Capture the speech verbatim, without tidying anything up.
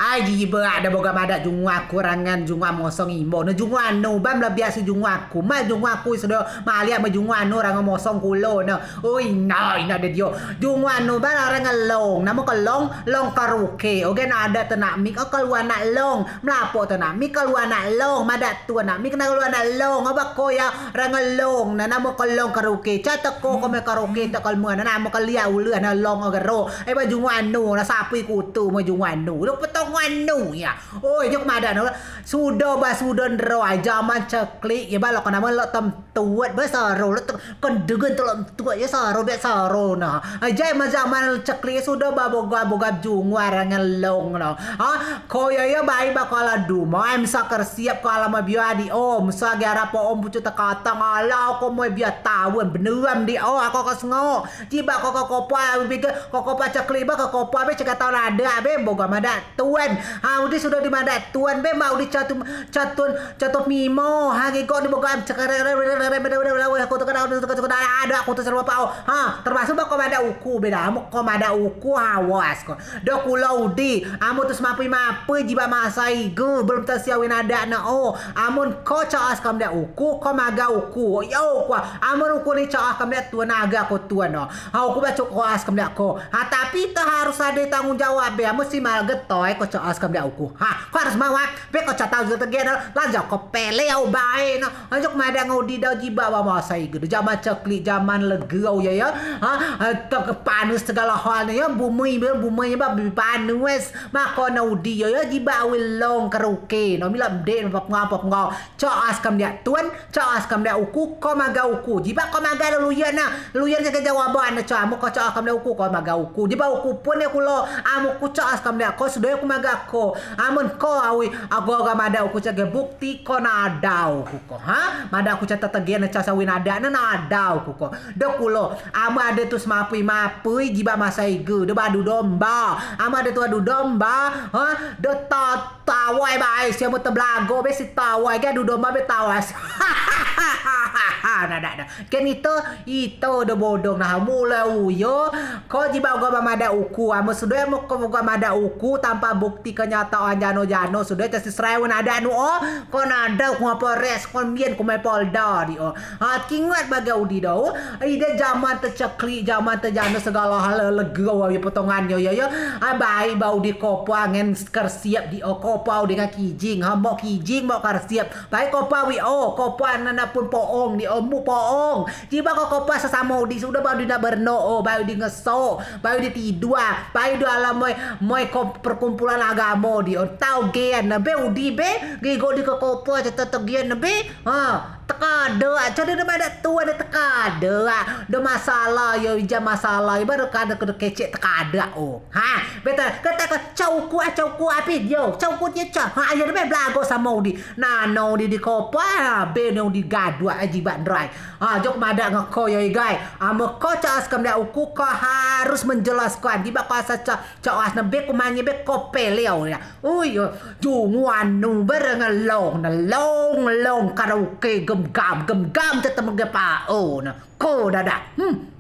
Ai jibeak de bogoa madeak jungua ku rangen jungua mosong imbo ne jungua nu bam lebiak si jungua ku mai jungua ku sudo maliak me jungua nu rangen mosong kulo ne. Oi ina ina de dio. Jungua nu bam rangen long namo ke long long karuke ogen ade tenak mik o keluar nak long melapo tenak mik keluar nak long madeak tuan nak mik keluar nak long oba ko ya rangen long ne namo ke long karuke ca teko ko me karuke teko leme ne namo ke liak uleh ne long o gero. Eba jungua nu ne sapui kutu me jungua nu lok petong anu ya. Oi jok madeak ne sudo ba sudo nro ai jaman ceklik ya ba lok namo lok tem tuat ba saro lok kendegen telok tuat ya saro biak saro na. Ajai ma jaman ceklik sudo ba boga boga jungua rangen long no. Ha ko ya ya bai ba kala duma em sa kersiap kala ma biadi om sa gara po om pucu tekatang ala ko mo bia tawen beneram di o ako ko sengo. Jibeak ko ke kopa bige ko kopa ceklik ba ke kopa be cekatang lada be boga madeak tuan. Ha udi sudo di madeak tuan be ma udi catu catun cato mimo ha gego ni bogoa cekere aku tu kena aku tu kena ada aku tu serba pao ha termasuk ba ko madeak uku beda amu ko madeak uku awas ko. Do kulo udi amu tu semapui mapui jibeak masa ige belum tesiawin adeak ne o. Amun ko caas kam diak uku ko maga uku yo uku amun uku ni caas kam diak tuan aga ko tuan o. Ha uku ba cuk koas kam diak ko ha tapi te harus ade tanggung jawab be amu si mal getoi ko caas kam diak uku ha ko harus mawak. Be ko catau juga tegen lanja ko pele au bae no. Anjuk madeak ngau di dau jibeak ba masa ige de jaman ceklik jaman legeu ya ya. Ha te panus segala hal ne ya bumei be bumei ba bi panus mako na udi ya ya jibeak awei long keruke no milak mdek no pap ngau pap ngau. Caas kam diak tuan caas kam diak uku ko maga uku jibeak ko maga de luyen na. Luyen jaga jawaban ne ca amu ko caas kam diak uku ko maga uku jibeak uku pun ya kulo amu ku caas kam diak ko sudo ya ku maga ko. Amun ko awei ago aga madeak uku cage bukti ko nadau ku ko ha madeak uku ca tetegen ne ca sawei nadeak ne nadau ku ko. Do kulo amu ade tu semapui mapui jibeak masa ige do badu domba amu ade tu adu domba ha do ta tawai bae si amu tebelago be si tawai ge adu domba be tawai si. Nadeak da ken ito ito do bodong nah mulai uyo. Ko jibeak uga ba madeak uku amu sudo amu ko uga madeak uku tanpa bukti kenyataan jano jano sudo ca si serai wen adeak nu o. Ko nadau ku ngapores ko mbien ku mai polda di o. Ha kingat bagai udi dau. Ide jaman teceklik jaman tejano segala hal legeu awei potongan yo yo yo. Ha baik ba udi kopa ngen kersiap di o kopa udi ngen kijing ha mok kijing mok kersiap. Baik kopa wi o kopa nana pun poong di o mu poong. Jibeak ko kopa sesamo udi sudo ba udi nak berno o ba udi ngeso ba udi tidua ba udi alam moi moi ko perkumpulan agamo di o tau gen ne be udi be. Gigo di ke kopa cete tegen ne be. Ha. Tekade a code de madeak tuan de tekade a. De masalah yo ija masalah yo baru kade kede kecek tekade a o. Ha beta kata ke cau ku a cau ku api dio cau ku dio cau ha ayo de be belago samo udi. Nano udi di kopa be ne udi gaduak aji bak ndrai. Ha jok madeak ngeko yo igai. Amen ko caas kam diak uku ko harus menjelaskan jibeak ko asa ca caas ne be ku manye be ko peleo ya. Ui yo. Junguan nu berengelong ne long long karaoke gem gam gem gam tetemege pao ne. Ko dadak hmm.